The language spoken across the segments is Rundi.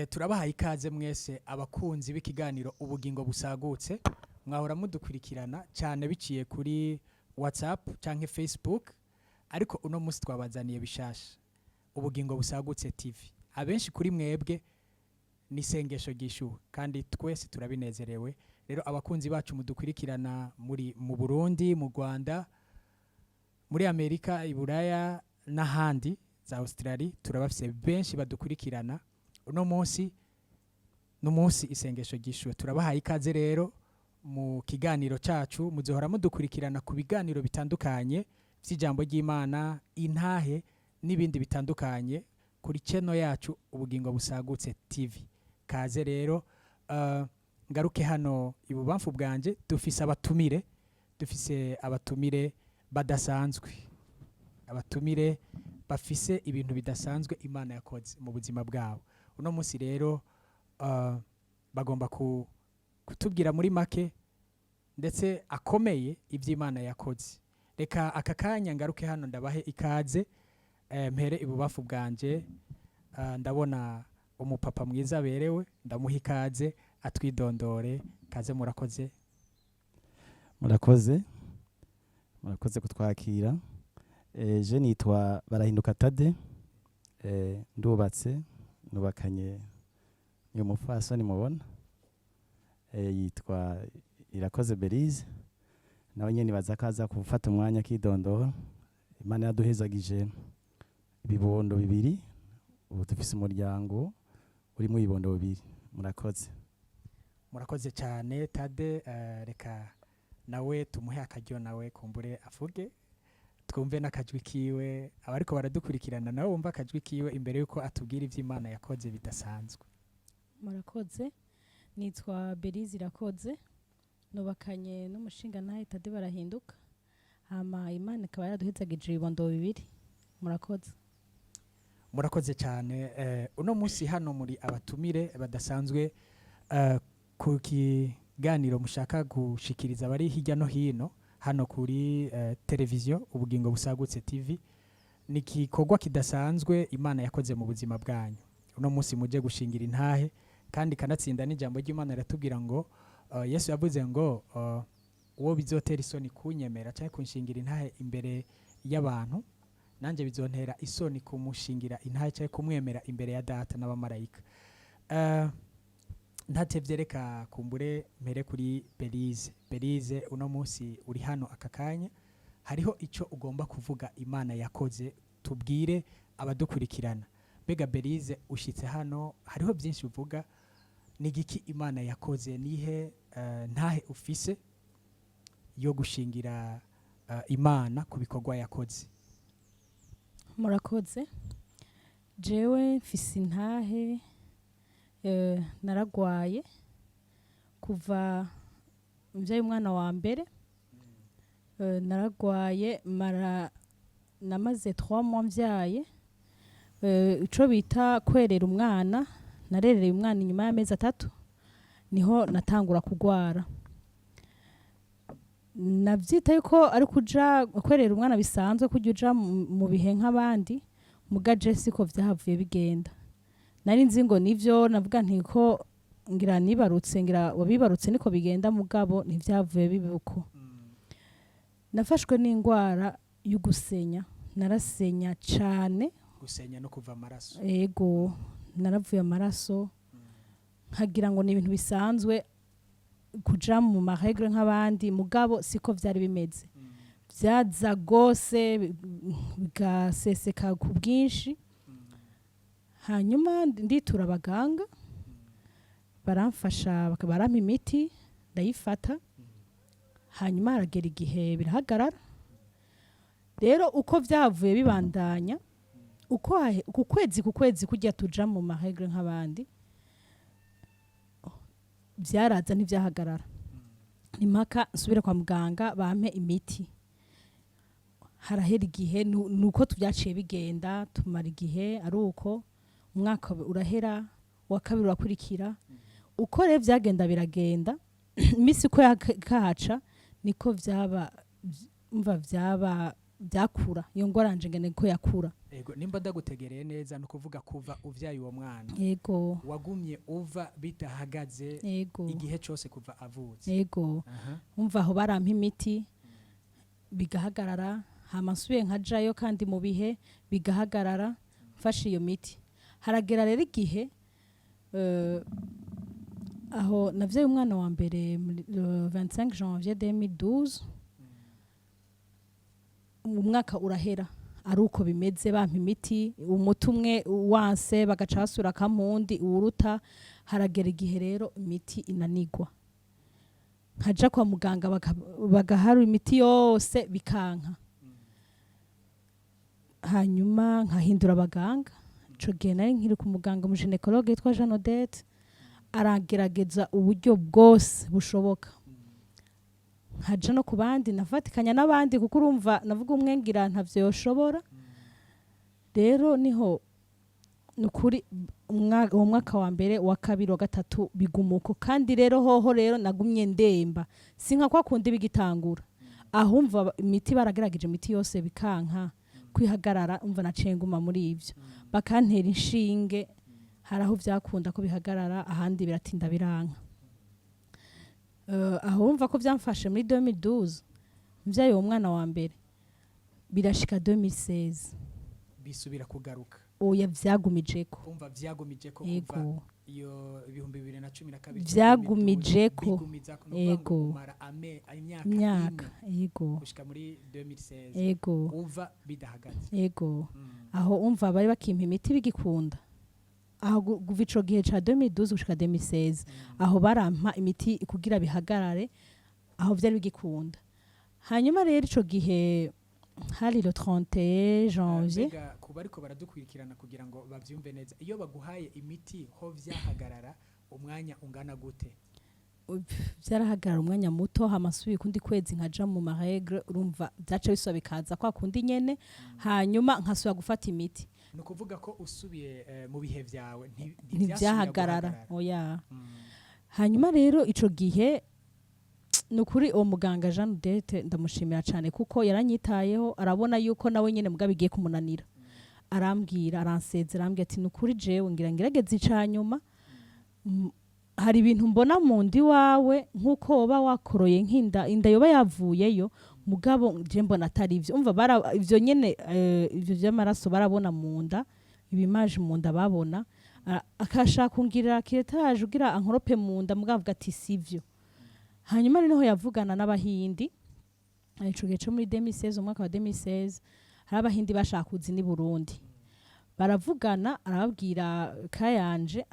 Turabahaye ikaze mwese abakunzi b'ikiganiro Ubugingo Busagutse. Mwahora mudukurikirana cyane biciye kuri WhatsApp canke Facebook, ariko uno munsi twabazaniye bishasha, Ubugingo Busagutse TV. Abenshi kuri mwebwe ni isengesho ryishuwe, kandi twese turabinezerewe. Rero abakunzi bacu mudukurikirana muri mu Burundi, mu Rwanda, muri Amerika, i Buraya n'ahandi za Australia, turabafise benshi badukurikirana. Uno munsi n'umunsi isengesho ryishuwe. Turabahaye ikaze rero mu kiganiro cacu. Muzohora mudukurikirana ku biganiro bitandukanye vy'ijambo ry'Imana, intahe n'ibindi bitandukanye kuri channel yacu Ubugingo Busagutse TV. Kaze rero. Ngaruke hano ibubamfu bwanje, dufise abatumire badasanzwe, abatumire bafise ibintu bidasanzwe Imana yakoze mu buzima bwabo. Uno munsi rero bagomba kutubwira muri make ndetse akomeye iby'Imana yakoze. Reka aka kanya ngaruke hano ndabahe ikaze. Mpere ibubafu bwanje. Ndabona umupapa mwiza aberewe, ndamuha ikaze atwidondore. Kaze, murakoze. Murakoze, murakoze kutwakira. Je nitwa Barahinduka Tade. Ndubatse, nubakanye uyu mupfasoni mubona, yitwa Irakoze Berize. Nawe nyene nibaza ko aza gufata umwanya akidondora. Imana yaduhezagije ibibondo bibiri, ubu dufise umuryango urimo ibibondo bibiri. Murakoze. Murakoze cyane, Tade. Reka nawe tumuhe akaryo, nawe kumbure avuge, twumve n'akajwi kiwe. Abariko baradukurikirana nawe wumva akajwi kiwe imbere yuko atubwira ivy'Imana yakoze bidasanzwe. Murakoze. Nitwa Berize Irakoze, nubakanye n'umushingantahe Tade Barahinduka, hama Imana ikaba yaraduhezagije ibibondo bibiri. Murakoze. Murakoze cyane. Uno munsi hano muri abatumire badasanzwe ku kiganiro mushaka gushikiriza abari hirya no hino hano kuri televiziyo Ubugingo Busagutse TV. Ni igikorwa kidasanzwe Imana yakoze mu buzima bwanyu. Uno munsi muje gushingira intahe, kandi kanatsinda n'ijambo ry'Imana riratubwira ngo Yesu yavuze ngo uwo bizotera isoni kunyemera cyangwa kunshingira intahe imbere y'abantu, nanjye bizontera isoni kumushingira intahe cyangwa kumwemera imbere ya Data n'abamarayika. Ntatevye, reka kumbure mpere kuri Belize. Belize, uno munsi uri hano aka kanya, hariho ico ugomba kuvuga Imana yakoze, tubwire abadukurikirana. Mbega Belize, ushitse hano, hariho byinshi uvuga, ni igiki Imana yakoze? Nihe ntahe ufise yo gushingira Imana ku bikorwa yakoze? Murakoze. Jewe mfise intahe. Naragwaye kuva mvyaye umwana wa mbere. Naragwaye mara namaze 3 mois mvyaye. Ico bita kwerera umwana, narerereye umwana inyuma y'amezi 3 niho natangura kugwara. Navyita yuko ari kuja kwerera umwana bisanzwe, kurya uja mu bihe nk'abandi, muga je siko vyahavuye bigenda. Nari nzi ngo nivyo, navuga nti ko ngira nibarutse, ngira wabibarutse niko bigenda, mugabo ntivyavuye biba uko. Nafashwe n'ingwara y'ugusenya, narasenya cane. Gusenya no kuva amaraso? Ego, naravuye amaraso, nkagira ngo ni ibintu bisanzwe kuja mu ma règles nk'abandi, mugabo siko vyari bimeze. Vyaza gose, bigaseseka ku bwinshi. Hanyuma nditura abaganga, baramfasha, barampa imiti, ndayifata. Hanyuma haragera igihe birahagarara. Rero uko vyavuye bibandanya, uko ku kwezi ku kwezi kurya tuja mu ma règles nk'abandi, vyaraza, ntivyahagarara. Ni mpaka nsubire kwa muganga bampe imiti. Harahera igihe, nuko tuvyaciye bigenda, tumara igihe ari uko, umwaka urahera, uwa kabiri urakurikira. Uko rero vyagenda biragenda, imisi uko yakahaca niko vyaba, mva vyaba byakura, iyo ngwara ngene ko yakura. Ego, nimba ndagutegereye neza, ni ukuvuga kuva uvyaye uwo mwana, wagumye uva bidahagaze igihe cose kuva avutse? Ego. Umva, aho barampa imiti bigahagarara, hama nsubiye nkajayo kandi mu bihe bigahagarara, mfashe iyo miti. Haragera rero igihe aho navyaye umwana wa mbere muri le 25 janvier 2012, umwaka urahera ari uko bimeze, bampa imiti, umuti umwe wanse bagaca basubira kampundi uwuruta. Haragera igihe rero imiti inanigwa, nkaja kwa muganga bagaharura imiti yose bikanka, hanyuma nkahindura abaganga. Ico gihe nari nkiri ku muganga mu gynécologue yitwa Jean Odette, aragerageza uburyo bwose bushoboka, nkaja no ku bandi, nafatikanya n'abandi, kuko urumva navuga umwe ngira ntavyo yoshobora. Rero niho nukuri uwo mwaka wa mbere, wa kabiri, wa gatatu biguma uko. Kandi rero hoho rero nagumye ndemba, si nka kwa kundi bigitangura, ahumva imiti baragerageje imiti yose bikanka kwihagarara. Umva, naciye nguma muri ivyo, bakantera inshinge, hari aho vyakunda ko bihagarara, ahandi biratinda biranka. Aho wumva ko vyamfashe muri 2012 mvyaye uwo mwana wa mbere, birashika 2016 Bisubira kugaruka? Oya, vyagumijeko. Umva, vyagumije ko kuva iyo 2012 Vyagumijeko. Bigumizako, ni ukuvuga ngo umara imyaka imyaka ine gushika muri 2016 uva bidahagaze? Ego. Aho umva bari bakimpa imiti bigikunda, aho kuva ico gihe ca 2012 gushika 2016, aho barampa imiti kugira bihagarare, aho vyari bigikunda. Hanyuma rero ico gihe hari le 31 janvier. Mbega kuba ariko baradukurikirana kugira ngo bavyumve neza, iyo baguhaye imiti ho vyahagarara umwanya ungana gute? Vyarahagarara umwanya muto, hama nsubiye ukundi kwezi nkaja mu ma règles, urumva vyaca bisubira bikaza kwa kundi nyene, hanyuma nkasubira gufata imiti. Ni ukuvuga ko usubiye mu bihe vyawe ntivyasubira Ntivyahagarara. guhagarara. Oya. Hanyuma rero ico gihe ni ukuri uwo muganga Jean Odette ndamushimira cyane, kuko yaranyitayeho, arabona yuko nawe nyene mugabo igiye kumunanira, arambwira, aransezera, arambwira ati: "Nukuri jewe ngira ngerageze icanyuma, hari ibintu mbona mu ndi wawe nk'uko woba wakoroye nk'inda, inda yoba yavuyeyo, mugabo je mbona atari ivyo." Umva, bara ivyo nyene ivyo vy'amaraso barabona mu nda, ibimaje mu nda babona. Akashaka kungirira curettage ugira ankorope mu nda, mugabo avuga ati sivyo. Hanyuma rero niho yavugana n'abahindi. Ico gihe co muri 2016, umwaka wa 2016, hari abahindi bashaka kuza ni Burundi, baravugana, arababwira kayanje,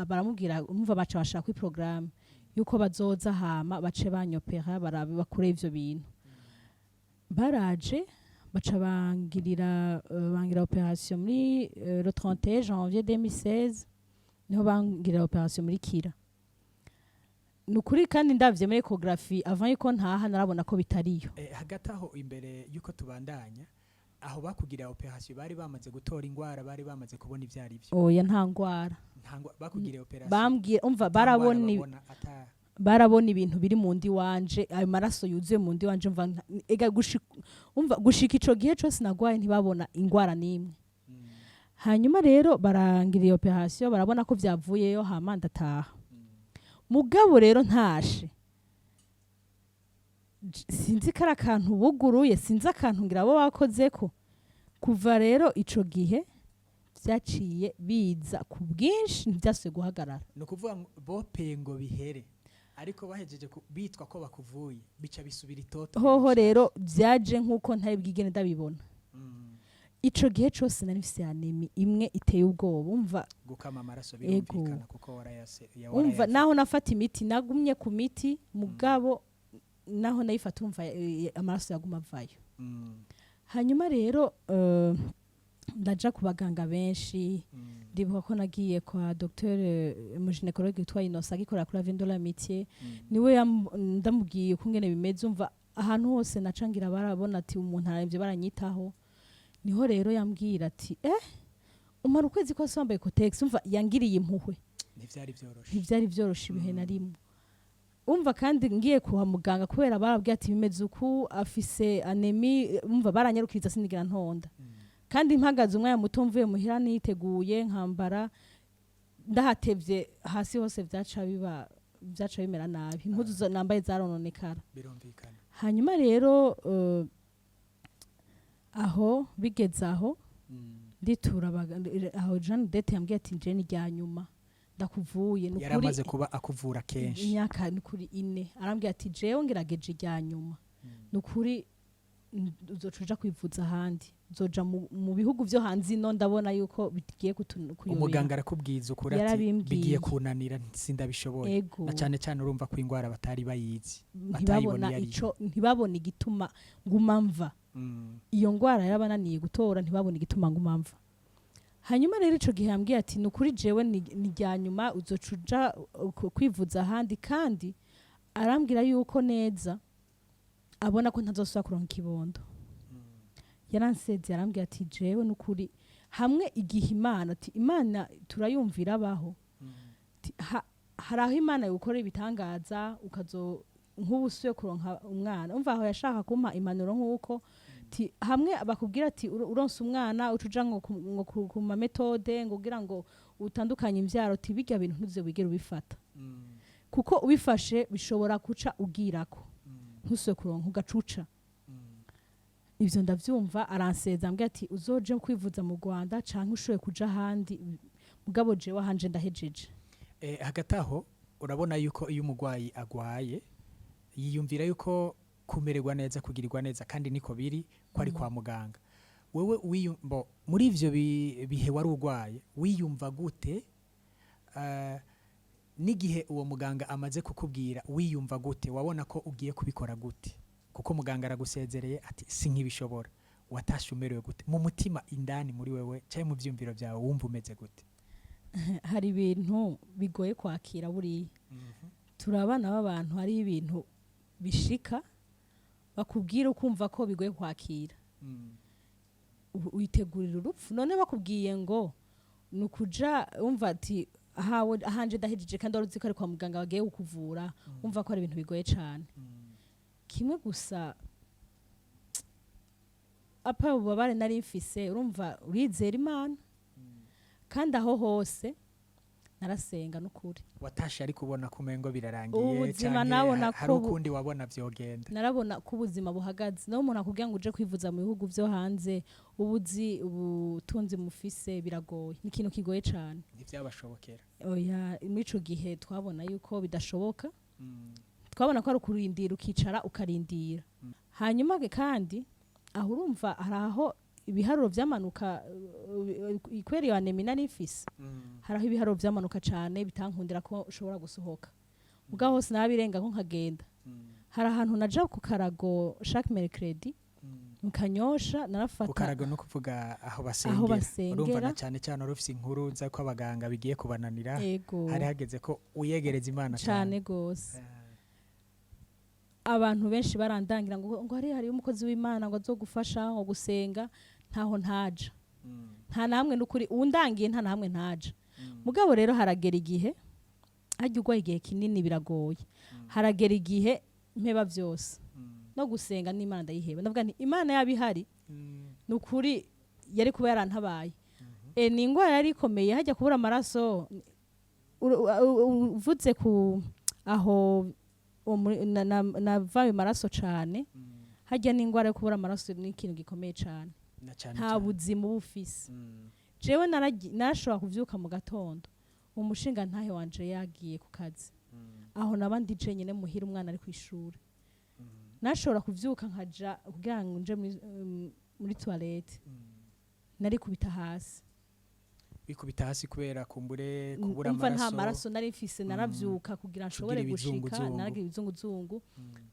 baramubwira. Umva, baca bashaka kuri programme yuko bazoza, hama bace banyopera, barabe bakure ivyo bintu. Baraje, baca bangirira bangira opération muri le 31 janvier 2016, niho bangirira opération muri Kira. Nukuri kandi ndavye muri échographie avant yuko ntaha, narabona ko bitariyo. Hagati aho, imbere yuko tubandanya, aho bakugirira opération bari bamaze gutora ingwara, bari bamaze kubona ivyo ari vyo? Oya, nta ngwara. Bakugiriye opération Bambwiye, umva, ata ngwara barabona babona, ata barabona ibintu biri mu ndi wanje, ayo maraso yuzuye mu ndi wanje. Umva, ega umva, gushika ico gihe cose nagwaye ntibabona ingwara n'imwe. Hanyuma rero barangiriye opération, barabona ko vyavuyeyo, hama ndataha. Mugabo rero ntashe, sinzi ko ari akantu buguruye, sinzi akantu ngira abo bakozeko. Kuva rero ico gihe vyaciye biza ku bwinshi, ntivyasubiye guhagarara. Ni ukuvuga ngo bopeye ngo bihere, ariko bahejeje bitwa ko bakuvuye, bica bisubira itoto. Hoho bishasha. Rero vyaje nk'uko ntari bwigene ndabibona. Ico gihe cose nari mfise anémie imwe iteye ubwoba, umva. Gukama amaraso. Birumvikana kuko warayase Umva, naho nafata imiti, nagumye ku miti, mugabo naho nayifata, umva, amaraso yaguma avayo. Hanyuma rero ndaja ku baganga benshi. Ndibuka ko nagiye kwa docteur mu gynécologue witwa Innocent, agikorera kuri Avenue de l'Amitié. Niwe ndamubwiye uko ngene bimeze. Umva, ahantu hose nacangira barabona ati umuntu araremvye, baranyitaho. Niho rero yambwira ati: "Umara ukwezi kose wambaye Kotex." Umva, yangiriye impuhwe. Ntivyari vyoroshe. Ntivyari vyoroshe ibihe narimwe. Umva, kandi ngiye kuha muganga kubera barabwiye ati bimeze uku, afise anémie, umva, baranyarukiriza, sinigera ntonda. Kandi mpagaze umwanya muto mvuye muhira niteguye nkambara, ndahatevye hasi hose vyaca biba, vyaca bimera nabi, impuzu nambaye zarononekara. Birumvikana. Hanyuma rero aho bigeze aho, nditura aho Jean Dete yambwiye ati: "Nje ni rya nyuma ndakuvuye." Ni Yari amaze kuba akuvura kenshi. Imyaka ni kuri 4. Arambwira ati: "Jewe ngerageje irya nyuma, ni ukuri uzoca uja kwivuza ahandi, uzoja mu bihugu vyo hanze, ino ndabona yuko bigiye kuyobera." Umuganga arakubwiza ukuri ati: Yarabimbwiye. "Bigiye kunanira, sindabishoboye." Ego. Na cane cane urumva ko ingwara batari bayizi, Ntibabona batayibona iyo ariyo. ico, ntibabona igituma nguma mva. Iyo ngwara yarabananiye gutora, ntibabona igituma nguma mva. Hanyuma rero ico gihe yambwiye ati: "Ni ukuri jewe ni rya nyuma, uzoca uja kwivuza ahandi." Kandi arambwira yuko neza abona ko ntazosubira kuronka ikibondo. Yaransezeye, arambwira ati: "Jewe nukuri hamwe igihe Imana," ati, "Imana turayumvira abaho." Ati, "Hari aho Imana yukora ibitangaza, ukazo nk'ubu usuye kuronka umwana." Umva aho yashaka kumpa impanuro nk'uko ti hamwe bakubwira ati uronse umwana uca uja ngo ku ma méthodes ngo kugira ngo utandukanye imvyaro, ti birya bintu ntuze wigere ubifata, kuko ubifashe bishobora guca ugirako ntusuye kuronka ugacuca. Ivyo ndavyumva. Aranseza, ambwira ati: "Uzoje kwivuza mu Rwanda canke ushoboye kuja ahandi, mugabo jewe ahanje ndahejeje." Hagati aho urabona yuko iyo umurwayi agwaye yiyumvira yuko kumererwa neza, kugirirwa neza, kandi niko biri ko ari kwa muganga. Wewe muri ivyo bihe wari urwaye wiyumva gute? N'igihe uwo muganga amaze kukubwira wiyumva gute? Wabona ko ugiye kubikora gute? Kuko muganga aragusezereye ati: "Sinkibishobora." Watashe umerewe gute mu mutima indani muri wewe, cyangwa mu vyumviro byawe wumva umeze gute? Hari ibintu bigoye kwakira. Buriya turi abana b'abantu, hari ibintu bishika bakubwira ukumva ko bigoye kwakira. Witegurira urupfu, none bakubwiye ngo ni ukuja, wumva ati ahawe ahanje ndahejeje, kandi wari uzi ko ari kwa muganga bagiye kukuvura, wumva ko ari ibintu bigoye cane. Kimwe gusa apa ububabare nari mfise, urumva urizera Imana, kandi aho hose narasenga n'ukuri. Watashe ariko ubona ko umengo birarangiye, Ubuzima canke nabona hari ko ukundi wabona vyogenda? Narabona ko ubuzima buhagaze. Naho umuntu akubwira ngo uje kwivuza mu bihugu vyo hanze, ubuzi ubutunzi mufise, biragoye, ni ikintu kigoye cane. Ntivyabashobokera. Oya, muri ico gihe twabona yuko bidashoboka. Twabona ko ari ukurindira, ukicara ukarindira. Hanyuma kandi aho urumva hari aho ibiharuro vyamanuka, kubera iyo anémie nari mfise, hari aho ibiharuro vyamanuka cane bitankundira ko ushobora gusohoka. Mugabo hose nabirenga ko nkagenda. Hari ahantu naja ku karago chaque mercredi mu Kanyosha, narafata. Ku karago no kuvuga aho basengera. Aho basengera. Urumva na cane cane wari ufise inkuru za ko abaganga bigiye kubananira. Ego. Hari hageze ko uyegereza Imana. Cane gose. Abantu benshi barandangira ngo hari umukozi w'Imana ngo azogufasha ngo gusenga. Ntaho ntaja, nta namwe, nukuri undangiye nta namwe ntaja. Mugabo rero haragera igihe hajya ugwaye igihe kinini biragoye. Haragera igihe mpeba vyose, no gusenga n'Imana ndayiheba. Ndavuga nti Imana yaba ihari, nukuri yari kuba yarantabaye. Ni ingwara yari ikomeye, hajya kubura amaraso. Uvuze ku aho uwo navaye amaraso cane, hajya n'ingwara yo kubura amaraso ni ikintu gikomeye cane. Na cane Nta cane. buzima uba ufise. Jewe narashobora kuvyuka mu gatondo, umushinga ntahe wanje yagiye ku kazi, aho naba ndi jenyine muhira, umwana ari kw'ishure. Nashobora kuvyuka nkaja kugira ngo nje muri toilette, narikubita hasi. Bikubita hasi kubera kumbure kubura Umva nta amaraso. maraso nari mfise. Naravyuka kugira nshobore Kugira gushika, ibizunguzungu. naragira ibizunguzungu,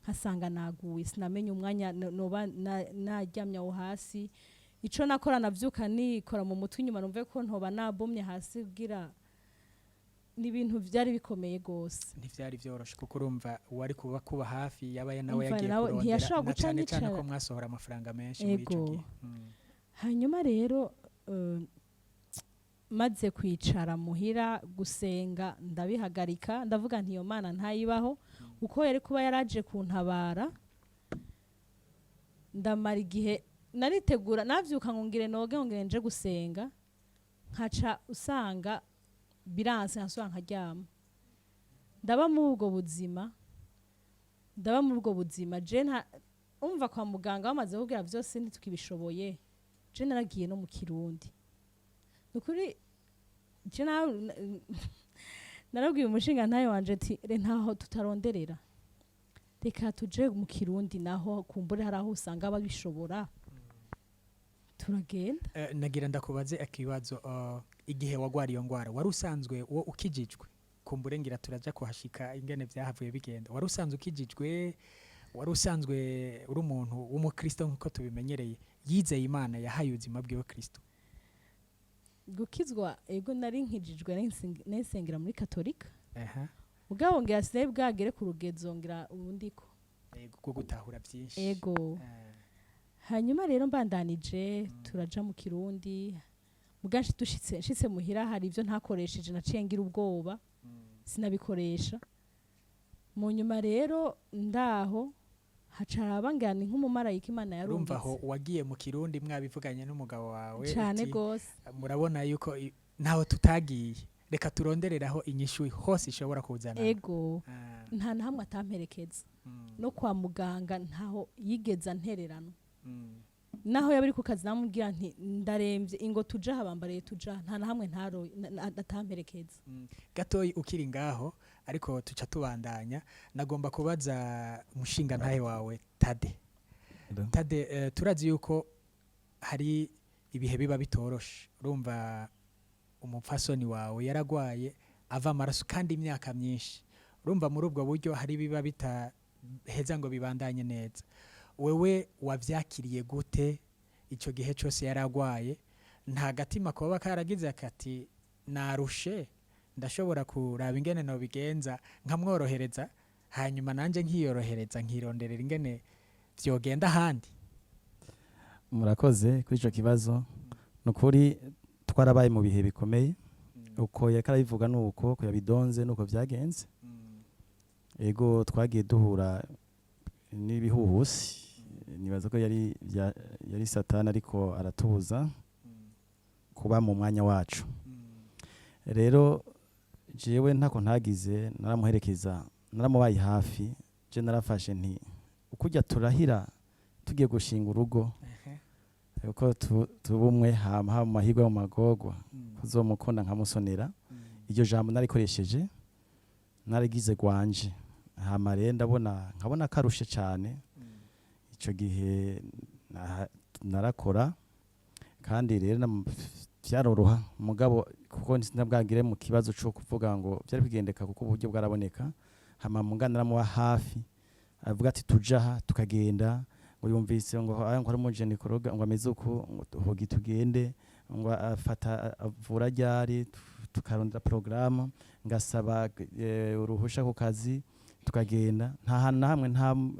nkasanga naguye, sinamenya umwanya noba naryamye aho hasi. Ico nakora, navyuka nikora mu mutwe inyuma, numve ko ntoba nabomye hasi kugira. Ni ibintu vyari bikomeye gose. Ntivyari vyoroshe, kuko urumva uwari kuba hafi yabaye nawe Umva yagiye nawe kurondera, ntiyashobora na guca cane cane yicara. ko mwasohora amafaranga menshi muri ico Ego. gihe. Hanyuma rero maze kwicara muhira, gusenga ndabihagarika, ndavuga nti iyo Mana ntayibaho, uko yari kuba yaraje kuntabara. Ndamara igihe Naritegura, navyuka ngo ngire noge, ngo ngire nje gusenga, nkaca usanga biranse, nkasubira nkaryama. Ndaba muri ubwo buzima, ndaba muri ubwo buzima. Je nta umva, kwa muganga bamaze kubwira vyose ntitukibishoboye, je naragiye no mu Kirundi. Nukuri je narabwiye umushinga ntayo wanje ati: "Re ntaho tutaronderera, reka tuje mu Kirundi, naho kumbure hari aho usanga babishobora." Turagenda. Nagira ndakubaze akibazo. Igihe wagwara iyo ngwara, wari usanzwe wo ukijijwe? Kumbure ngira turaja kuhashika ingene vyahavuye bigenda. Wari usanzwe ukijijwe? Wari usanzwe uri umuntu w'umukristo nk'uko tubimenyereye, yizeye Imana, yahaye ubuzima bwiwe Kristo? Gukizwa, ego, nari nkijijwe, nari nsengera muri Katolika. Mugabo ngira sinari bwagere ku rugezo ngira ubundiko. Ego, bwo gutahura byinshi. Ego. Hanyuma rero mbandanije, turaja mu Kirundi. Muga dushitse, nshitse muhira, hari ibyo ntakoresheje, naciye ngira ubwoba, sinabikoresha. Mu nyuma rero ndaho haca haraba ngira ni nk'umumarayika Imana Urumva aho yarungitse. wagiye mu Kirundi mwabivuganye n'umugabo wawe Cane uti, gose. "Murabona yuko ntaho tutagiye, reka turondereraho inyishu hose ishobora kuzana." Ego. Nta na hamwe atamperekeza. No kwa muganga ntaho yigeze antererana. Naho yaba ari ku kazi, namubwira nti: "Ndaremvye, ingo tuja habambariye tuja." Nta na hamwe ntaro atamperekeza. Gatoyi ukiri ngaho, ariko tuca tubandanya, nagomba kubaza umushinga ntahe wawe Tade. Tade, turazi yuko hari ibihe biba bitoroshe. Urumva umupfasoni wawe yaragwaye ava amaraso kandi imyaka myinshi. Urumva muri ubwo buryo hari biba bitaheza ngo bibandanye neza. Wewe wavyakiriye gute icyo gihe cyose yaragwaye? Nta gatima koba karagize kati: "Narushe, ndashobora kuraba ingene nobigenza nkamworohereza, hanyuma nanje nkiyorohereza, nkironderera ingene vyogenda ahandi"? Murakoze kuri ico kibazo. Ni ukuri twarabaye mu bihe bikomeye. Uko yariko arabivuga nuko ko yabidonze, nuko vyagenze. Ego, twagiye duhura n'ibihuhusi. Nibaza ko yari Satani ariko aratubuza kuba mu mwanya wacu. Rero jewe ntako ntagize, naramuherekeza, naramubaye hafi. Je narafashe nti ukujya turahira tugiye gushinga urugo uko tubumwe, hama haba mu mahirwe, mu magorwa, kuzomukunda nkamusonera. Iryo jambo narikoresheje, narigize gwanje. Hama rero ndabona, nkabona karushe cyane. Ico gihe narakora kandi rero vyaroroha, mugabo kuko sinabwagire mu kibazo co kuvuga ngo vyari bigendeka, kuko uburyo bwaraboneka. Hama muga naramuba hafi, avuga ati: "Tuja aha," tukagenda. Ngo yumvise ngo aya, ngo ari umugynécologue, ngo ameze uku, ngo hogi tugende, ngo afata avura ryari, tukarondera programme, ngasaba uruhusha ku kazi, tukagenda. Nta hantu na hamwe,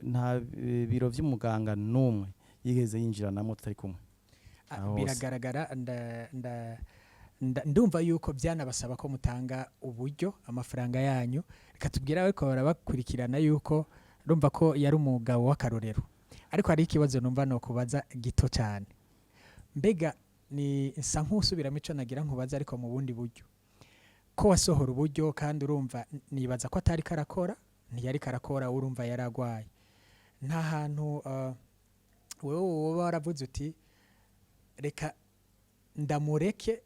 nta biro vy'umuganga n'umwe yigeze yinjiranamo tutari kumwe. Aho hose. Biragaragara, ndumva yuko byanabasaba ko mutanga uburyo, amafaranga yanyu. Reka tubwire ariko barabakurikirana yuko urumva ko yari umugabo w'akarorero. Ariko hari ikibazo numva no kubaza gito cyane. Mbega ni nsa nk'usubiramo ico nagira nkubaza, ariko mu bundi buryo: ko wasohora uburyo, kandi urumva nibaza ko atari karakora, ntiyari karakora, urumva yaragwaye, nta hantu wewe woba waravuze uti: "Reka ndamureke,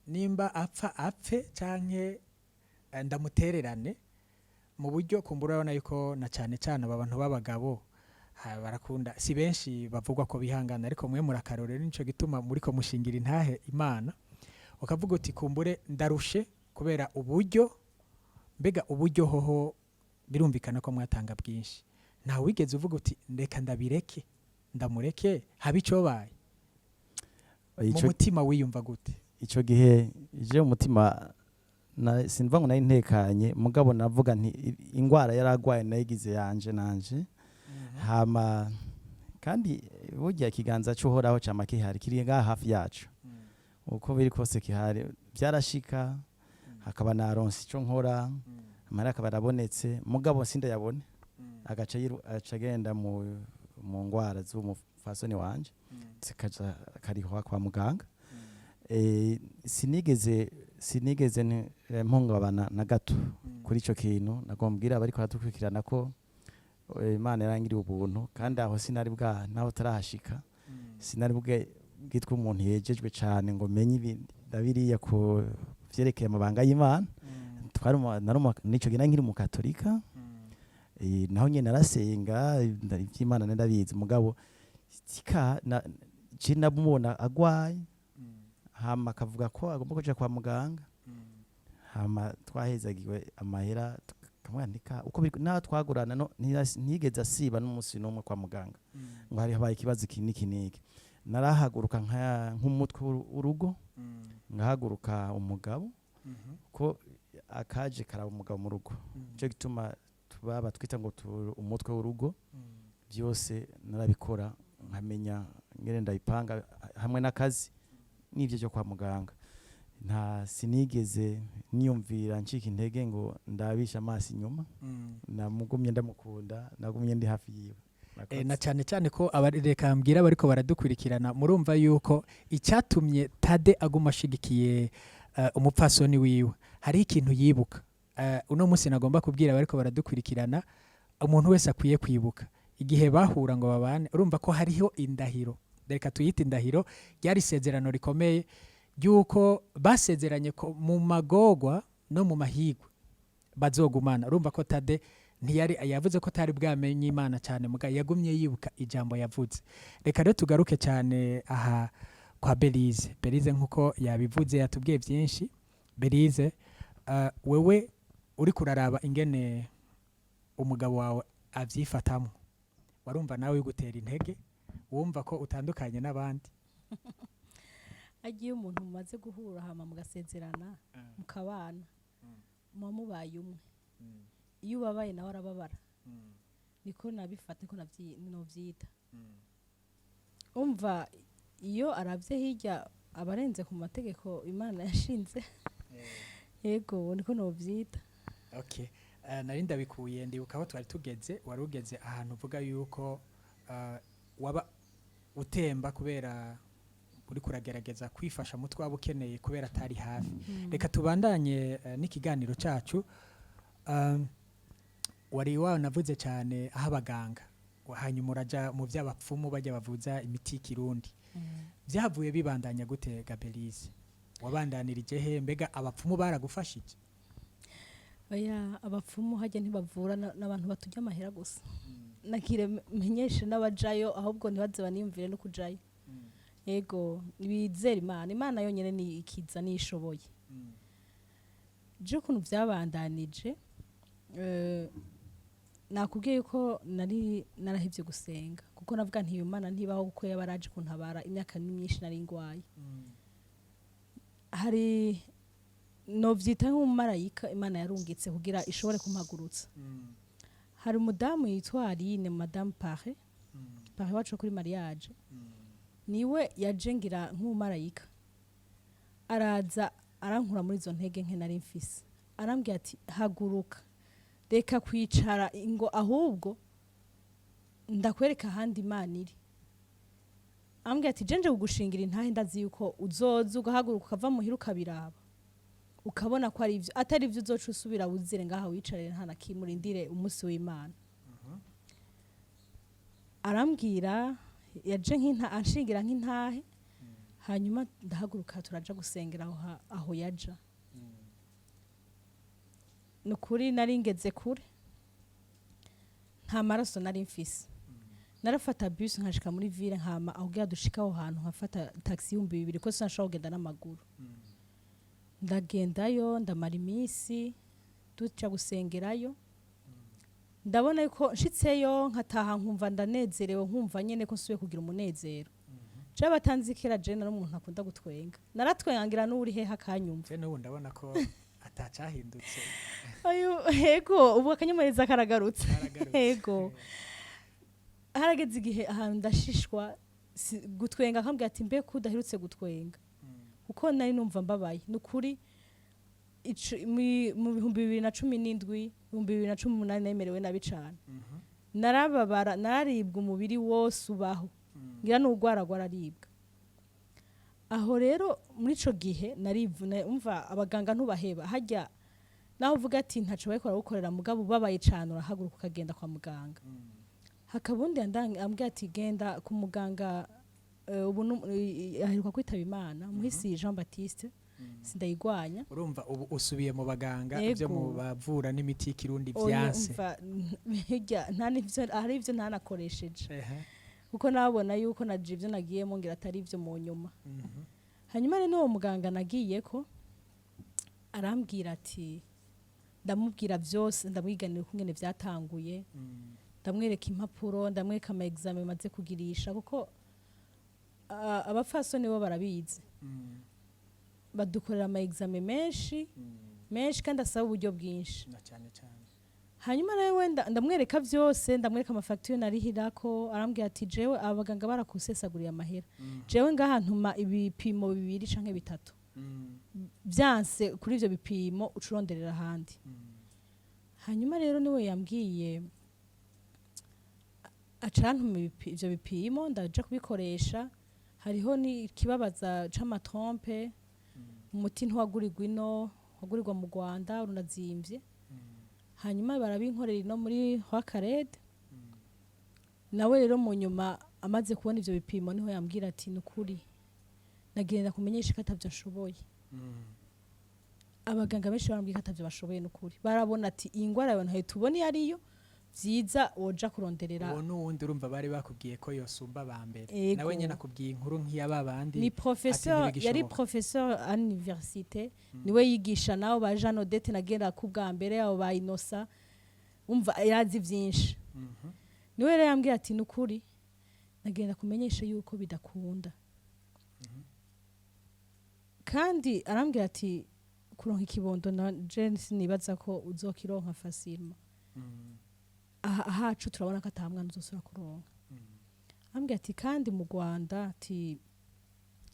nimba apfa apfe, canke ndamutererane mu buryo"? Kumbura urabona yuko na cyane cyane aba bantu b'abagabo barakunda, si benshi bavugwa ko bihangana, ariko mwe murakarorero, nico gituma muriko mushingira intahe Imana. Ukavuga uti: "Kumbure ndarushe kubera uburyo." Mbega uburyo hoho birumvikana ko mwatanga bwinshi, ntawe wigeze uvuga uti: "Reka ndabireke, ndamureke, habe icobaye"? Mu mutima wiyumva gute? Ico gihe je umutima sinva ngo nari ntekanye, mugabo navuga nti ingwara yaragwaye nayigize yanje nanje. Hama kandi burya ikiganza c'Uhoraho cama kihari, kiri ngaha hafi yacu, uko biri kose kihari. Byarashika hakaba naronse ico nkora, amahera akaba arabonetse, mugabo sindayabone, agaca agenda mu mu ngwara z'umufasoni wanje, zikaja akarihwa kwa muganga. Sinigeze mpungabana na gato kuri ico kintu. Nagombwira abariko baradukurikirana ko Imana yarangiriye ubuntu, kandi aho sinari bwa naho tarahashika, sinari bwe bwitwa umuntu yejejwe cane ngo menye ibi na biriya ku vyerekeye amabanga y'Imana. Twari nico gihe nari nkiri umukatolika. Naho nyene narasenga, ivy'Imana ndabizi, mugabo tika na je namubona agwaye, hama akavuga ko agomba kuja kwa muganga, hama twahezagiwe amahera tukamwandika uko biri, naho twagurana no ntiyigeze asiba n'umunsi n'umwe kwa muganga ngo hari habaye ikibazo iki n'iki n'iki. Narahaguruka nk'umutwe w'urugo, ngahaguruka umugabo, ko akaje karaba umugabo mu rugo. Nico gituma tubaba twita ngo turi umutwe w'urugo. Byose narabikora, nkamenya ngene ndabipanga hamwe n'akazi n'ibyo byo kwa muganga. Nta sinigeze niyumvira ncika intege ngo ndabisha amaso inyuma. Namugumye ndamukunda, nagumye ndi hafi yiwe. Na cyane cyane ko reka mbwira abariko baradukurikirana, murumva yuko icyatumye Tade aguma ashigikiye umupfasoni wiwe, hariho ikintu yibuka. Uno munsi nagomba kubwira abariko baradukurikirana, umuntu wese akwiye kwibuka igihe bahura ngo babane. Urumva ko hariho indahiro, reka tuyite indahiro, ryari isezerano rikomeye ry'uko basezeranye ko mu magorwa no mu mahigwe bazogumana. Urumva ko Tade ntiyari yavuze ko atari bwamenye Imana cyane, muga yagumye yibuka ijambo yavuze. Reka rero tugaruke cyane aha kwa Belize. Belize, nkuko yabivuze, yatubwiye byinshi. Belize, wewe uri kuraraba ingene umugabo wawe avyifatamo, warumva nawe gutera intege, wumva ko utandukanye n'abandi? Agiye umuntu mumaze guhura, hama mugasezerana, mukabana, muba mubaye umwe. Iyo ubabaye nawe arababara. Niko nabifata, niko novyita. Umva, iyo aravye hirya abarenze ku mategeko Imana yashinze. Yego, niko novyita. Okay. Nari ndabikuye, ndibuka aho twari tugeze. Wari ugeze ahantu uvuga yuko waba utemba kubera uri kuragerageza kwifasha mutwe waba ukeneye kubera atari hafi. Reka tubandanye n'ikiganiro cyacu. Wari wanavuze cyane aho abaganga, hanyuma uraja mu by'abapfumu bajya bavuza imiti y'ikirundi. Byavuye bibandanya gute, Gabelize? Wabandanirije he? Mbega abapfumu baragufashije? Oya, abapfumu hajya ntibavura, n'abantu baturya amahera gusa. Nakire menyeshe n'abajayo, ahubwo ntibaze baniyumvire no kujayo. Yego, bizere Imana. Imana yonyene ni ikiza, nishoboye. Je ukuntu byabandanije, nakubwiye yuko nari narahevye gusenga, kuko navuga nti iyo Mana ntibaho, kuko yaba yaraje kuntabara, imyaka ni myinshi nari ngwaye. Hari novyita nk'umumarayika Imana yarungitse kugira ishobore kumpagurutsa. Hari umudamu yitwa Aline, Madame Pare, Pare wacu kuri mariage, niwe yaje ngira nk'umumarayika, araza arankura muri izo ntege nke nari mfise, arambwira ati: "Haguruka, reka kwicara, ngo ahubwo ndakwereka ahandi Imana iri." Ambwira ati: "Jenje kugushingira intahe, ndazi yuko uzoza ugahaguruka, ukava muhira, ukabiraba, ukabona ko ari ivyo. Atari ivyo, uzoca usubira wuzire ngaha, wicarire, nta na kimwe, urindire umunsi w'Imana." Arambwira, yaje nk'inta anshingira nk'intahe, hanyuma ndahaguruka, turaja gusengera aho aho yaja. Ni ukuri nari ngeze kure, nta maraso nari mfise. Narafata bus nkashika muri ville, nkama aho kugira dushika aho hantu nkafata taxi 2000, ko sinashobora kugenda n'amaguru. Ndagendayo, ndamara iminsi duca gusengerayo. Ndabona yuko nshitseyo nkataha nkumva ndanezerewe, nkumva nyene ko nsubiye kugira umunezero. Je batanzi kera, je nari umuntu akunda gutwenga, naratwengangira n'uri hehe akanyumva. Je n'ubu ndabona ko atacahindutse. Ayo, yego, ubu akanyamuneza karagarutse. Karagarutse. Yego, harageze igihe ahantu ndashishwa gutwenga, akambwira ati: "Mbe ko udaherutse gutwenga?" Kuko nari numva mbabaye. Ni ukuri, mu 2017, 2018 nemerewe nabi cane. Narababara, nararibwa umubiri wose ubaho, ngira n'urwara rwararibwa. Aho rero muri ico gihe narivuna. Umva, abaganga ntubaheba hajya, naho uvuga ati ntaco bariko baragukorera, mugabo ubabaye cane urahaguruka ukagenda kwa muganga. Hakaba undi ambwira ati genda ku muganga, ubu aheruka kwitaba Imana, Muhisi Jean Baptiste Sindayigwanya. Urumva ubu usubiye mu baganga, Yego. ibyo mu bavura n'imiti y'ikirundi Oya, vyanse. Umva, hirya nta n'ivyo, hari ivyo ntanakoresheje, kuko nabona yuko naje ivyo nagiyemo ngira atari ivyo mu nyuma. Hanyuma rero n'uwo muganga nagiye ko arambwira ati, ndamubwira byose, ndamwiganira ukungene vyatanguye, ndamwereka impapuro, ndamwereka ama examen maze kugirisha, kuko abapfasoni bo barabizi, badukorera ama examen menshi menshi kandi asaba uburyo bwinshi. Na cyane cyane. Hanyuma rero wenda ndamwereka byose, ndamwereka amafagitire narihirako. Arambwira ati jewe abaganga barakusesaguriye amahera, jewe ngaha ntuma ibipimo bibiri canke bitatu, byanse kuri ivyo bipimo ucuronderera ahandi. Hanyuma rero niwe yambwiye, acantuma ivyo bipimo, ndaja kubikoresha. Hariho n'ikibabaza c'ama trompes, umuti ntiwagurirwa ino, wagurirwa mu Rwanda, runazimvye. Hanyuma barabinkorera ino muri Rwakarede. Nawe rero mu nyuma amaze kubona ivyo bipimo niho yambwira ati nukuri nagenda kumenyesha ko atavyo nshoboye. Abaganga benshi barambwiye ko atavyo bashoboye. Nukuri barabona ati iyi ngwara yawe ntayo tubona iyo ariyo, vyiza woja kuronderera. Uwo n'uwundi urumva bari bakubwiye ko yosumba ba mbere. Ego. Nawe nyene akubwiye inkuru nk'iya babandi. Ni professeur, yari ntibigishoboka. professeur à l'université, niwe yigisha nabo ba Jean Odette nagenda ku bwa mbere, abo ba Inosa. Umva, yarazi vyinshi. Niwe rero yambwiye ati nukuri nagenda kumenyesha yuko bidakunda. Kandi arambwira ati kuronka ikibondo na je sinibaza ko uzokironka facilement. Aha ahacu turabona ko ata mwana uzosubira kuronka. Arambwira ati kandi mu Rwanda, ati,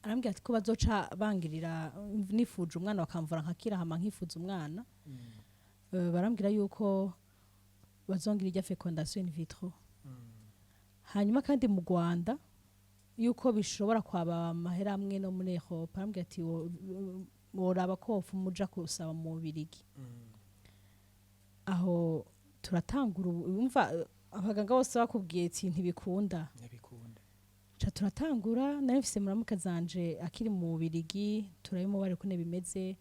arambwira ati ko bazoca bangirira nifuje umwana, bakamvura nkakira, hama nkifuza umwana. Barambwira yuko bazongira irya fécondation in vitro. Hanyuma kandi mu Rwanda yuko bishobora kwaba amahera amwe no muri Europe. Arambwira ati woraba ko wopfuma uja kusaba mu Bubirigi. Aho turatangura ubu, umva, abaganga bose bakubwiye ati ntibikunda. Ntibikunda. Ca turatangura. Nari mfise muramuka zanje akiri mu Bubirigi, turabimubare ukuntu bimeze.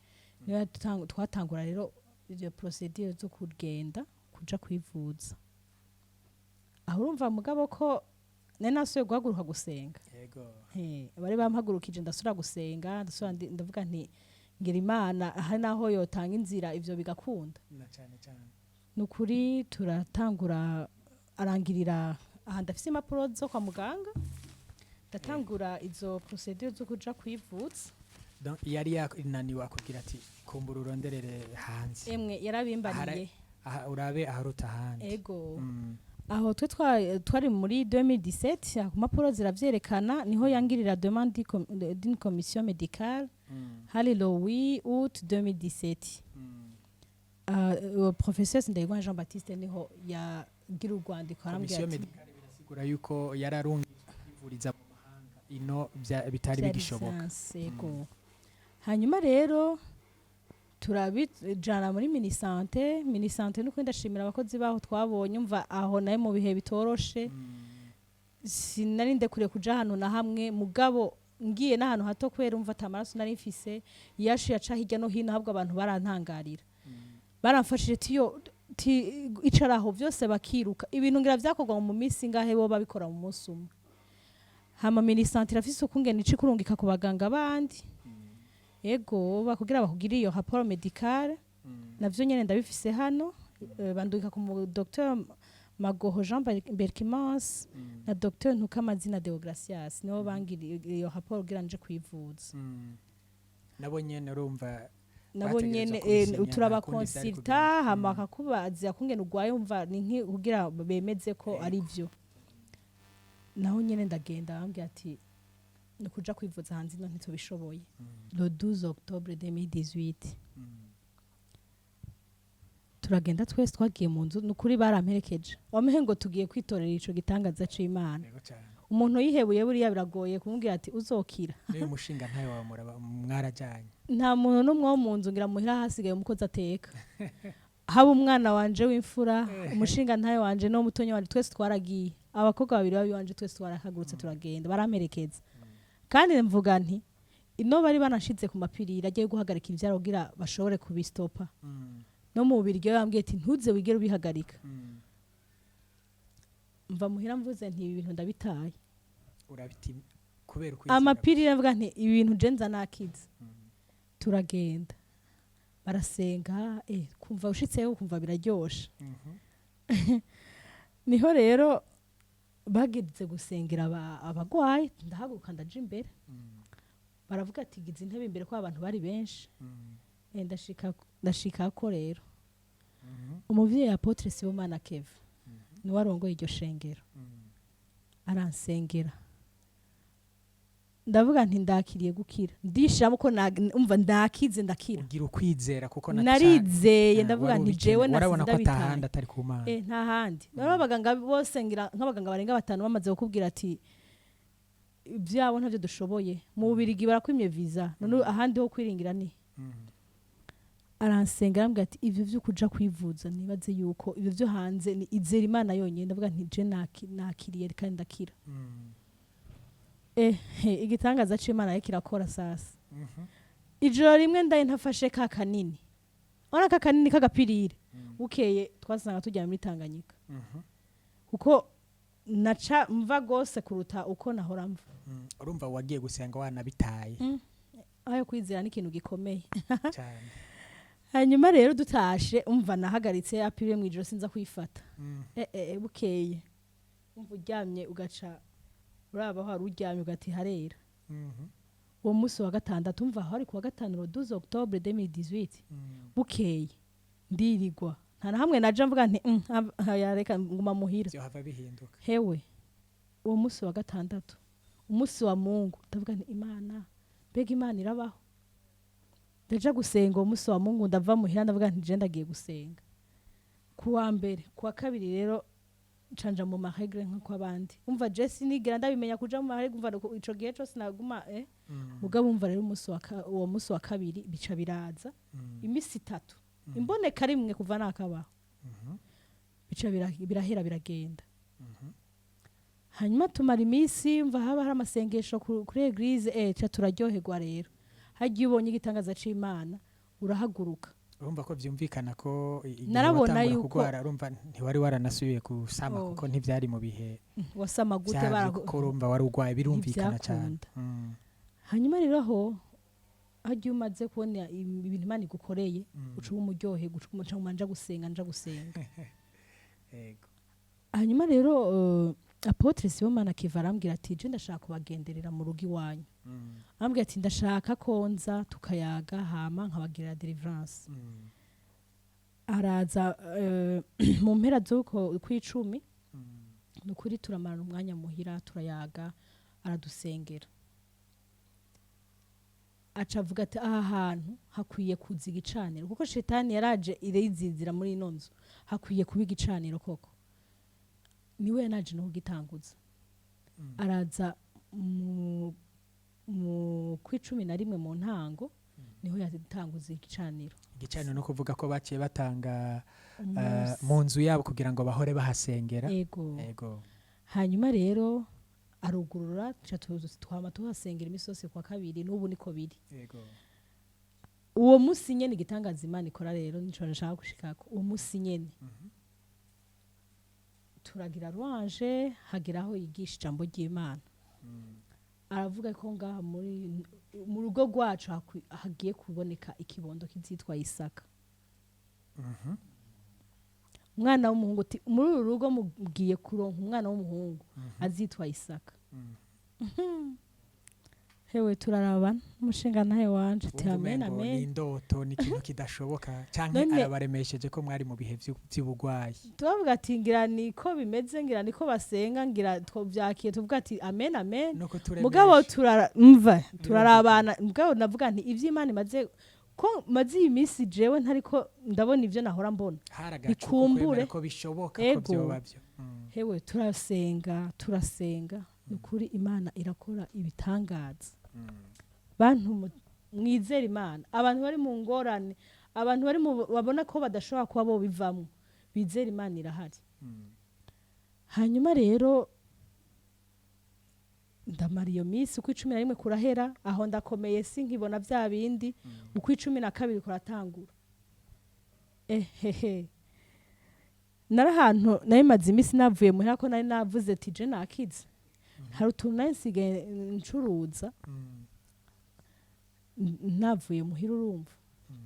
Niyo twatangura rero izo procédure zo kugenda kuja kwivuza. Aho urumva mugabo ko nari nasubiye guhaguruka gusenga. Bari bampagurukije, ndasubira gusenga, ndasubira ndavuga nti ngira Imana hari naho yotanga inzira ivyo bigakunda. Na cyane cyane. Nukuri turatangura, arangirira aha, ndafise impapuro zo kwa muganga, ndatangura izo procédure zo kuja kwivuza. Donc yari yananiwe akubwira ati kumbura uronderere hanze. Emwe, yarabimbariye. Aha urabe aharuta ahandi. Ego. Aho twe twari muri 2017, ku mpapuro ziravyerekana, niho yangirira demande d'une commission médicale. Hari le 8 août 2017. Professeur Sindayigwa Jean Baptiste niho yagira urwandiko, arambwira Commission ati médicale birasigura yuko yararungitswe kwivuriza mu mahanga, ino bitari vyari bigishoboka. vyanse, yego. Hanyuma rero turabijana muri Minisante. Minisante nuko ndashimira abakozi baho twabonye. Umva, aho nayo mu bihe bitoroshe, sinari ndekure kuja ahantu na hamwe, mugabo ngiye n'ahantu hato kubera umva ata maraso nari mfise yashiye aca hirya no hino, ahubwo abantu barantangarira, baramfashije tiyo ti icara aho byose bakiruka. Ibintu ngira vyakorwa mu minsi ngahe, bo babikora mu munsi umwe. Hama Minisante irafise ukungene ica ikurungika ku baganga bandi, ego, bakugira bakugire iyo rapport médicale. Navyo nyene ndabifise hano. Bandungika ku mu Dr Magoho Jean Berkimans na Dr Ntukamazina Deogracias, nibo bangiriye iyo rapport kugira nje kwivuza. Nabo nyene urumva nabo bategerezwa nyene kubisinya, nta kundi vyari turabakonsulta, kugenda. hama bakakubaza kungene urwaye. Umva, ni nki kugira bemeze ko ari vyo. Naho nyene ndagenda, bambwira ati ni kuja kwivuza hanze ino ntitubishoboye. Le 12 octobre 2018. Turagenda twese, twagiye mu nzu. Nukuri baramperekeje, wamenye ngo tugiye kwitorera ico gitangaza c'Imana. Yego cyane. Umuntu yihebuye buriya biragoye kumubwira ati uzokira. N'uyu mushinga ntayo wawe mwarajyanye? Nta muntu n'umwe wo mu nzu, ngira muhira hasigaye umukozi ateka, haba umwana wanje w'imfura, umushinga ntayo wanje no mutonyi wanje, twese twaragiye. Abakobwa babiri babiwanje, twese twarahagurutse turagenda, baramperekeza. Kandi mvuga nti ino bari banashize ku mapiriri agiye guhagarika ivyaro kugira bashobore kubistopa. No mu Bubirigi bambwiye ati ntuze wigere ubihagarika. Mva muhira mvuze nti ibi bintu ndabitaye. Urabiti kubera ukwizera. Amapiriri, mvuga nti ibi bintu je nza nakize. Turagenda, barasenga, kumva ushitseyo kumva biraryoshe. Niho rero bageze gusengera abagwayi, ndahaguruka ndaja imbere. Baravuga ati gize intebe imbere ko abantu bari benshi. Ndashika ko rero umuvyeyi Apôtre Sibomana Keva niwe arongoye iryo shengero, aransengera. Ndavuga nti ndakiriye gukira, ndishiramo ko umva ndakize, ndakira. Ugira ukwizera kuko na Narizeye. Ah, Ndavuga wari nti ubikeneye. jewe Warabona nasize ko ndabitaye. atahandi atari ku Mana. Nta handi. Noneho abaganga bose, ngira nk'abaganga barenga batanu, bamaze kukubwira ati ibyabo ntavyo dushoboye, mu Bubirigi barakwimye visa, none ahandi ho kwiringira ni Aransenga, arambwira ati ivyo vyo kuja kwivuza, nibaze yuko ivyo vyo hanze ni izera Imana yonyine. Ndavuga nti je nakiriye kandi ndakira. Igitangaza c'Imana rero kirakora sasa. Ijoro rimwe ndaye ntafashe ka kanini, ora ka kanini k'agapirire, bukeye twasanga tujya muri Tanganyika, kuko naca mva gose kuruta uko nahora mva. Urumva wagiye gusenga wanabitaye. Ayo kwizera ni ikintu gikomeye. Cyane. Hanyuma rero dutashe, umva nahagaritse apirire mu ijoro, sinza kuyifata. Bukeye umva uryamye ugaca uraba aho wari uryamye ugati harera. Uwo munsi wa gatandatu, umva aho ari ku wa gatanu, le 12 octobre 2018, bukeye ndirigwa nta na hamwe naja, mvuga nti "Reka nguma muhira." Vyohava bihinduka. Hewe, uwo munsi wa gatandatu, umunsi wa Mungu, ndavuga nti Imana, mbega Imana irabaho? Ndaja gusenga uwo munsi wa Mungu, ndava muhira ndavuga nti je ndagiye gusenga ku wa mbere. Ku wa kabiri rero canja mu ma règles nk'uko abandi. Umva je sinigera ndabimenya kuja mu ma règles, umva ico gihe cose naguma. Mugabo umva rero umunsi wa uwo munsi wa kabiri bica biraza, imisi 3, imboneka rimwe kuva nakabaho, bica birahera biragenda. Hanyuma tumara iminsi, mva haba hari amasengesho kuri église, ca turaryoherwa. Rero hagiye ubonye igitangaza c'Imana urahaguruka. Urumva ko vyumvikana ko igihe Narabona watangura yuko kugwara, urumva ntiwari waranasubiye gusama, Oh. kuko ntivyari mu bihe Wasama gute? vyavyo, kuko urumva wari urwaye, birumvikana cyane. Ntivyakunda. Hanyuma rero aho hagiye umaze kubona ibintu Imana igukoreye, uca uba umuryohe, uca nja gusenga, nja gusenga. Hanyuma rero Apôtre Sibomana Kiva arambwira ati je ndashaka kubagenderera mu rugo iwanyu. Arambwira ati ndashaka ko nza tukayaga, hama nkabagirira délivrance. Araza mu mpera z'uko kw'icumi. Ni ukuri turamarana umwanya muhira, turayaga, aradusengera, aca avuga ati aha hantu hakwiye kuza igicaniro, kuko shetani yaraje irizizira muri ino nzu, hakwiye kuba igicaniro koko. Niwe yanaje no kugitanguza. Araza mu kw'11 mu ntango, niho yatanguza igicaniro. Igicaniro no kuvuga ko baciye batanga Umunsi. mu nzu yabo kugira ngo bahore bahasengera. Ego. Ego. Hanyuma rero arugurura, tuca twama tuhasengera imisi yose kwa kabiri, n'ubu niko biri. Uwo munsi nyene, igitangaza Imana ikora rero nico nshaka gushikako, uwo munsi nyene turagira louange, hagira aho yigisha ijambo ry'Imana. Aravuga ko ngaha muri mu rugo rwacu hagiye kuboneka ikibondo kizitwa Isaka, umwana w'umuhungu. Uti muri uru rugo mugiye kuronka umwana w'umuhungu azitwa Isaka. Hewe, turarabana umushinga ntahe wanje ati Wumva amen. umengo ni Amen. indoto, ni ikintu kidashoboka, canke arabaremesheje ko mwari mu bihe vy'ubugwayi. Tubavuga ati ngira niko bimeze, ngira niko basenga, ngira twovyakiye, tuvuga ati amen, amen. Nuko turemeshe. Mugabo turara mva turarabana, mugabo navuga nti ivy'Imana imaze. Ko maze iyi minsi jewe ntariko ndabona ivyo nahora mbona. Hari agacu ko Nikumbure. kwemera ko bishoboka ko Ego. vyoba byo. Hewe, turasenga, turasenga, ni ukuri Imana irakora ibitangaza. Bantu mwizere Imana, abantu bari mu ngorane, abantu bari mu babona ko badashobora kuba bo bivamwo, bizere Imana irahari. Hanyuma rero ndamara iyo minsi, uko 11 kurahera, aho ndakomeye, sinkibona bya bindi. Uko 12 kuratangura, ehehe, nari ahantu nari maze iminsi navuye muhira, ko nari navuze ati je nakize, hari utuntu nari nsigaye ncuruza. Navuye muhira, urumva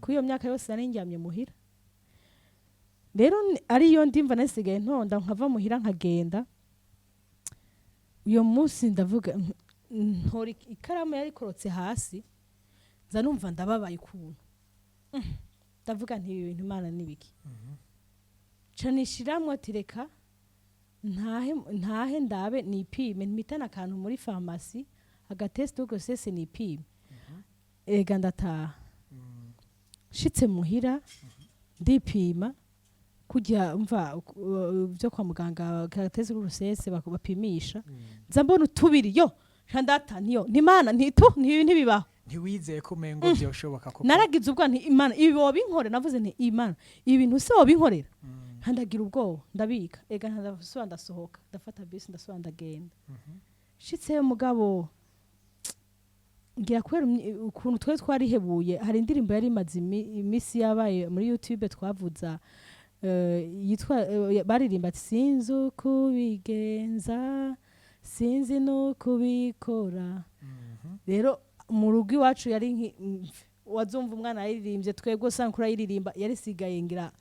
kuri iyo myaka yose nari ndyamye muhira. Rero ariyo ndimva nasigaye ntonda nkava muhira nkagenda. Uyo munsi ndavuga, ntora ikaramu yari ikorotse hasi, nza numva ndababaye ukuntu. Ndavuga nti ibi bintu Imana nibiki? Ca nishiramwo ati reka ntahe, ntahe ndabe nipime, mpitane akantu muri farumasi, agatest de grossesse, nipime. Ega ndataha, nshitse muhira ndipima, kujya mva byo kwa muganga, agatest de grossesse bapimisha, nza mbona utubiri yo, nca ndata ntiyo ntimana ntitu ntibibaho. Ntiwizeye ko umengo vyoshoboka koko? Naragize ubwoba, nti Imana, ibi wobinkorera? Navuze nti Imana, ibi bintu se wobinkorera? Nca ndagira ubwoba, ndabika, ega ndasubira ndasohoka, ndafata bisi, ndasubira ndagenda. Nshitseyo mugabo ngira kubera ukuntu twe twarihebuye, hari indirimbo yari imaze imisi yabaye muri YouTube twavuza, yitwa baririmba ati sinzi uko ubigenza, sinzi n'uko ubikora. Rero mu rugo iwacu yari wazumva umwana yaririmbye, twebwe usanga kurayiririmba yarisigaye, ngira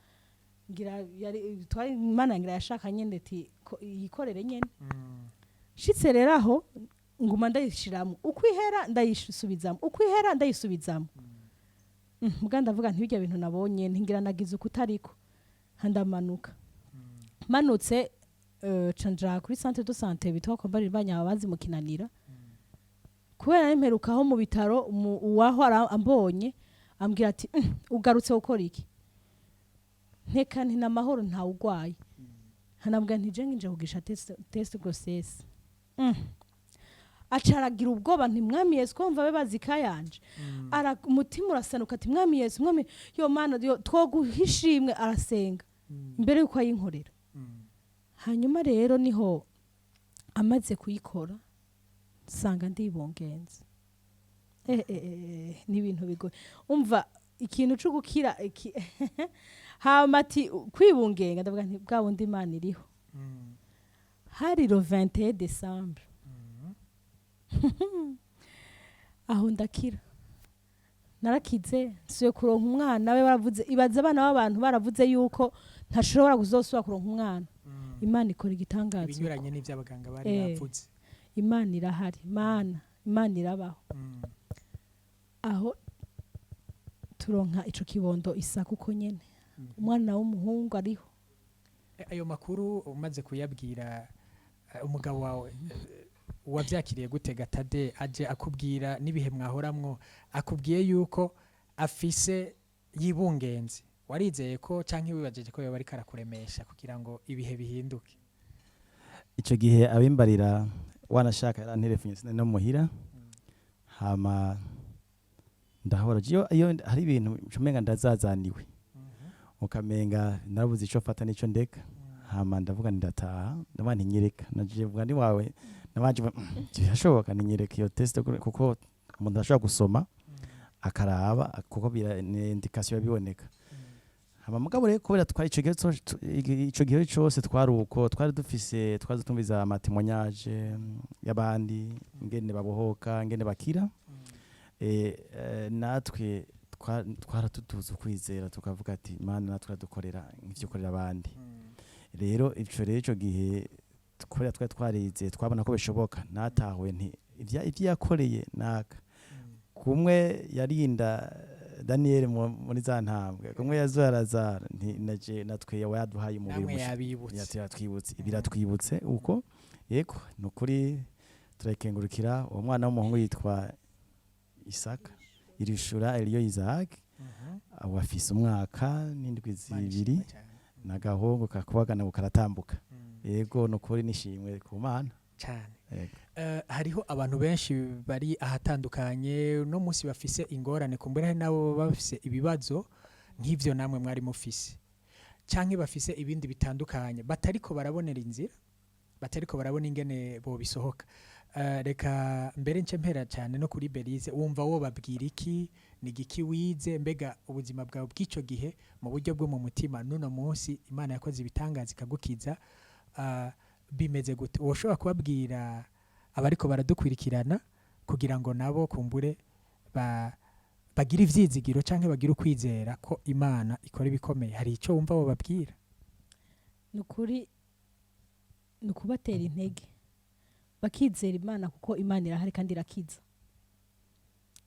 yari twari Imana ngira yashaka nyene ati yikorere nyene. Shitse rero aho nguma ndayishiramo, uko ihera ndayisubizamo, uko ihera ndayisubizamo. Muga ndavuga nti bijya bintu nabonye ntingira nagize uko utariko, ndamanuka. Manutse, ca nja kuri centre de santé bitwa Kombari Banyabazi mu Kinanira, kubera nari mperukaho mu bitaro. Uwaho ambonye ambwira ati: Ugarutse gukora iki?" Nteka nti namahoro, ntawe ugwaye. Hanambwira nti je nginje kugisha test grossesse. Aca aragira ubwoba, nti Mwami Yesu, ko mva be bazi kayanje. Ara umutima urasanuka, ati Mwami Yesu, Mwami yo Mana yo twoguha ishimwe. Arasenga mbere yuko ayinkorera. Hanyuma rero niho amaze kuyikora nsanga ndibongenze. Ni ibintu bigoye, umva ikintu cyo gukira hama ati kwibungenga, ndavuga nti bwa bundi Imana iriho. Hari le 21 décembre, aho ndakira, narakize, nsuye kuronka umwana. We baravuze, ibaze abana b'abantu baravuze yuko ntashobora kuzosubira kuronka umwana. Imana ikora igitangaza. Ibinyuranye n'ivyo abaganga bari bavuze. Imana irahari, Imana irabaho. Aho turonka ico kibondo Isaka uko nyene, umwana w'umuhungu ariho. Ayo makuru umaze kuyabwira umugabo wawe, wavyakiriye gute? Gatade aje akubwira n'ibihe mwahoramwo, akubwiye yuko afise yibungenze, warizeye ko canke wibajije ko yoba ariko arakuremesha kugira ngo ibihe bihinduke? Icyo gihe abimbarira, wanashaka yaranterefonye, sinari no muhira. Hama ndahora iyo hari ibintu umenga ndazazaniwe, ukamenga narabuze ico fata n'ico ndeka. Hama ndavuga nti ndataha, ndavuga nti nyereka, naje vuga ndi wawe nabanje birashoboka, ni nyereka iyo test, kuko umuntu ashobora gusoma akaraba kuko ni indication biboneka. Hama mugabo rero kubera twari ico gihe ico gihe cose twari uko twari dufise, twari tumviza amatémoignage y'abandi ingene babohoka, ingene bakira, natwe twaratuduza ukwizera, tukavuga ati Imana natwe iradukorera nk'ivyo ikorera abandi. Rero ico rero ico gihe kubera twari twarize, twabona ko bishoboka, natahuye nti ivyo yakoreye naka kumwe yarinda Daniel muri za ntambwe, kumwe yazora Lazaro, nti naje natwe yaduhaye umubiri namwe musha. Yabibutse. Yatwibutse, biratwibutse uko. Yego, nukuri turakengurukira uwo mwana w'umuhungu yitwa Isaka Irishura Eliyo Isaac. Ubu afise umwaka n'indwi Imana 2. ishimwe cane. N'agahungu kakubagana ngo karatambuka. Yego, nukuri nishimwe ku Mana. Cane. Yego. Hariho abantu benshi bari ahatandukanye uno munsi bafise ingorane, kumbura hari nabo baba bafise ibibazo nk'ivyo namwe mwari mufise, canke bafise ibindi bitandukanye batariko barabonera inzira, batariko barabona ingene bobisohoka. Reka mbere nce mpera cyane no kuri Belize, wumva wo babwira iki? Ni igiki wize? Mbega ubuzima bwawe bw'ico gihe mu buryo bwo mu mutima n'uno munsi Imana yakoze ibitangaza ikagukiza, bimeze gute? Woshobora kubabwira abariko baradukwirikirana kugira ngo nabo kumbure bagire ivyizigiro canke bagire ukwizera ko Imana ikora ibikomeye? Hari ico wumva wobabwira? Ni ukuri, ni ukubatera intege bakizera Imana, kuko Imana irahari kandi irakiza.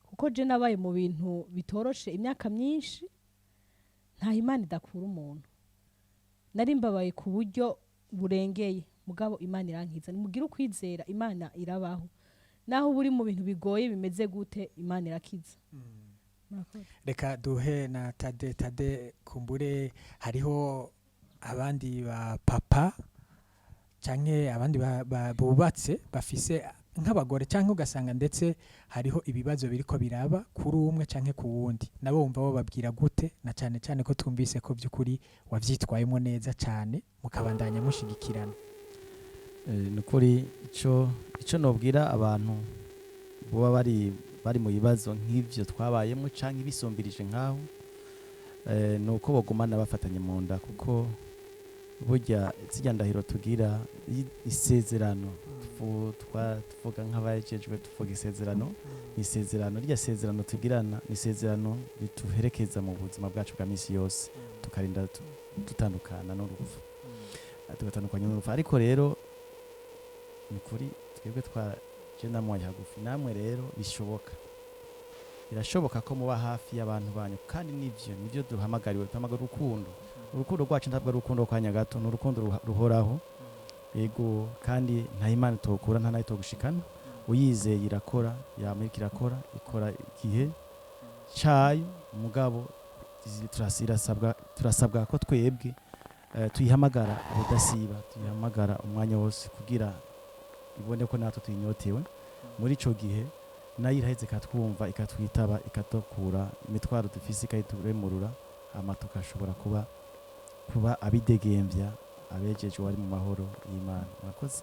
Kuko je nabaye mu bintu bitoroshe imyaka myinshi, nta Imana idakura umuntu. Nari mbabaye ku buryo burengeye, mugabo Imana irankiza. Nimugire ukwizera, Imana irabaho. Naho uba uri mu bintu bigoye bimeze gute, Imana irakiza. Murakoze. Reka duhe na Tade. Tade, kumbure hariho abandi ba papa canke abandi bubatse bafise nk'abagore, canke ugasanga ndetse hariho ibibazo biriko biraba kuri umwe canke ku wundi, nabo wumva bababwira gute? Na cane cane ko twumvise ko by'ukuri wavyitwayemo neza cane, mukabandanya mushigikirana. Nukuri ico nobwira abantu boba bari mu bibazo nk'ivyo twabayemo canke bisumbirije nkaho, nuko bogumana bafatanye mu nda, kuko burya zirya ndahiro tugira, isezerano, tuvuga nk'abajejwe, tuvuga isezerano, ni isezerano, rya sezerano tugirana ni isezerano rituherekeza mu buzima bwacu bwa misi yose, tukarinda dutandukana n'urupfu, tugatandukanya n'urupfu. Ariko rero ni kuri twebwe twa je namwaye hagufi, namwe rero bishoboka, birashoboka ko muba hafi y'abantu banyu, kandi nivyo duhamagariwe. Duhamagara urukundo. Urukundo rwacu ntabwo ari urukundo rw'akanya gato, ni urukundo ruhoraho. Yego, kandi nta Imana itokura, nta nayo itogushikana. Uyizeye irakora, yamurika irakora, ikora igihe cayo. Mugabo turasabwa ko twebwe tuyihamagara ubudasiba, tuyihamagara umwanya wose kugira ibone ko natwe tuyinyotewe. Muri ico gihe nayo iraheze ikatwumva, ikatwitaba, ikadukura imitwaro dufise, ikayituremurura, hama tugashobora kuba abidegemvya, abejejwe bari mu mahoro y'Imana. Murakoze.